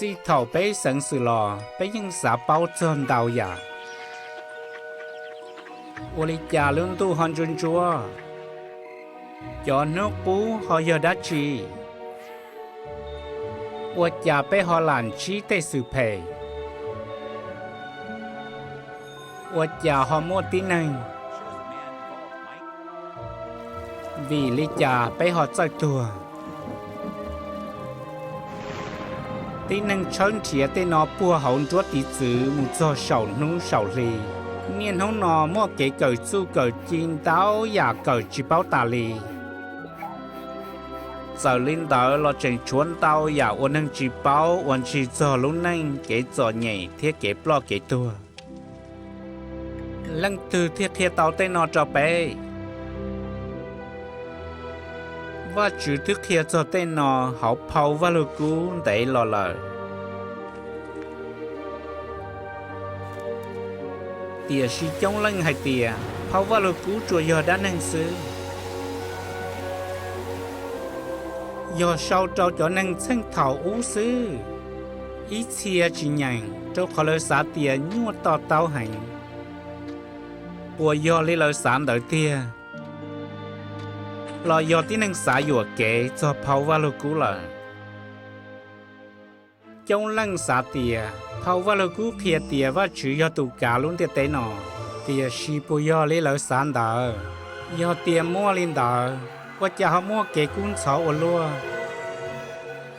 Txij thaum peb xeev xwm los, peb yeej xav paub txog ntau yam. Ua li cas lub ntuj ho ntsuab ntsuab? Cov hnub qub ho yog dab tsi? Ua cas peb ho lam ntsib tej xwm phem? Ua cas ho muaj tib neeg? Vim li cas peb ho txawj tuag? Tib neeg tshawb nrhiav tej no puag hauv nruab tiv txwv mus txog saum hnub saum hli. Niaj hnub no muaj kev kawm txuj kawm ci ntau yam kawm tsis paub tas li. Txawm li ntawd los tseem tshuav ntau yam uas neeg tsis paub uas ntsis txog lub neej, kev txom nyem thiab kev ploj kev tuag. Leej twg thiaj qhia tau tej no rau peb? Vajtswv twb qhia txog tej no hauv phau Vajluskub ntev los lawm. Tiam sis coob leej hais tias phau Vajluskub tsuas yog dab neeg xwb, yog sau rau cov neeg txheej thaum ub xwb. Ib txhia tsis nyeem, rau qhov lawv xav tias nyuaj to taub heev. Puas yog li lawv xav ntawd tiag, los yog tib neeg xav yuam kev txog phau Vajluskub lawm? Coob leej xav tias phau Vajluskub qhia tias Vajtswv yog tus kav lub ntiaj teb no. Tiam sis puas yog li lawv xav ntawd? Yog tias muaj li ntawd, ua cas ho muaj kev kub ntxhov ua luaj,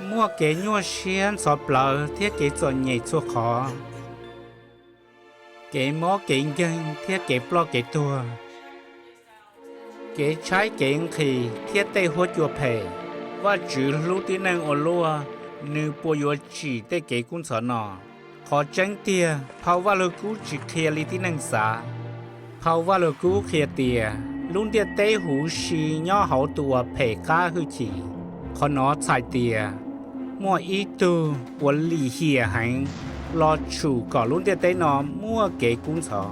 muaj kev nyuaj siab ntxhov plawv thiab kev txom nyem txhua qhov, kev mob kev nkeeg thiab kev ploj kev tuag, kev tshaib kev nqhis thiab tej huab cua phem? Vajtswv hlub tib neeg ua luaj, nws puas yuav tsim tej kev kub ntxhov no? Qhov tseeb tiag, phau Vajluskub tsis qhia li tib neeg xav. Phau Vajluskub qhia tias lub ntiaj teb huv si nyob hauv tus uas phem qab hwj chim. Qhov no txhais tias muaj ib tug uas lim hiam heev los tshum kom lub ntiaj teb no muaj kev kub ntxhov.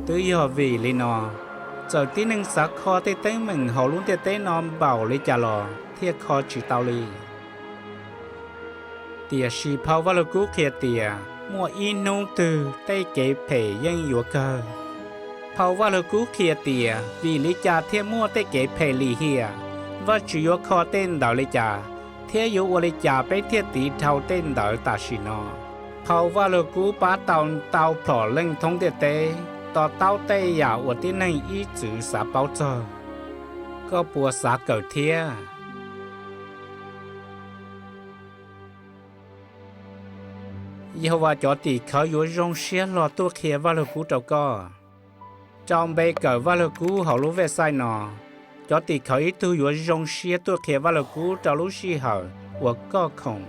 Twb yog vim li no, txawm tib neeg xav kho tej teeb meem hauv lub ntiaj teb no npaum li cas los thiaj kho tsis tau li. Tiam sis phau Vajluskub qhia tias muaj ib hnub twg tej kev phem yeej yuav kawg. Phau Vajluskub qhia tias vim li cas thiaj muaj tej kev phem lim hiam, Vajtswv yuav kho tej ntawd li cas, thiab yuav ua li cas peb thiaj tiv dhau tej ntawd tam sim no. Phau Vajluskub pab tau ntau plhom leej thoob ntiaj teb to taub tej yam uas tib neeg ib txwm xav paub txog. Koj puas xav kawm thiab? Yehauvas cov tim khawv yuav zoo siab hlo tuaj qhia Vajluskub rau koj. Rau npe kawm Vajluskub hauv lub website no, cov tim khawv ib tug yuav zoo siab tuaj qhia Vajluskub rau lub sij hawm uas koj khoom.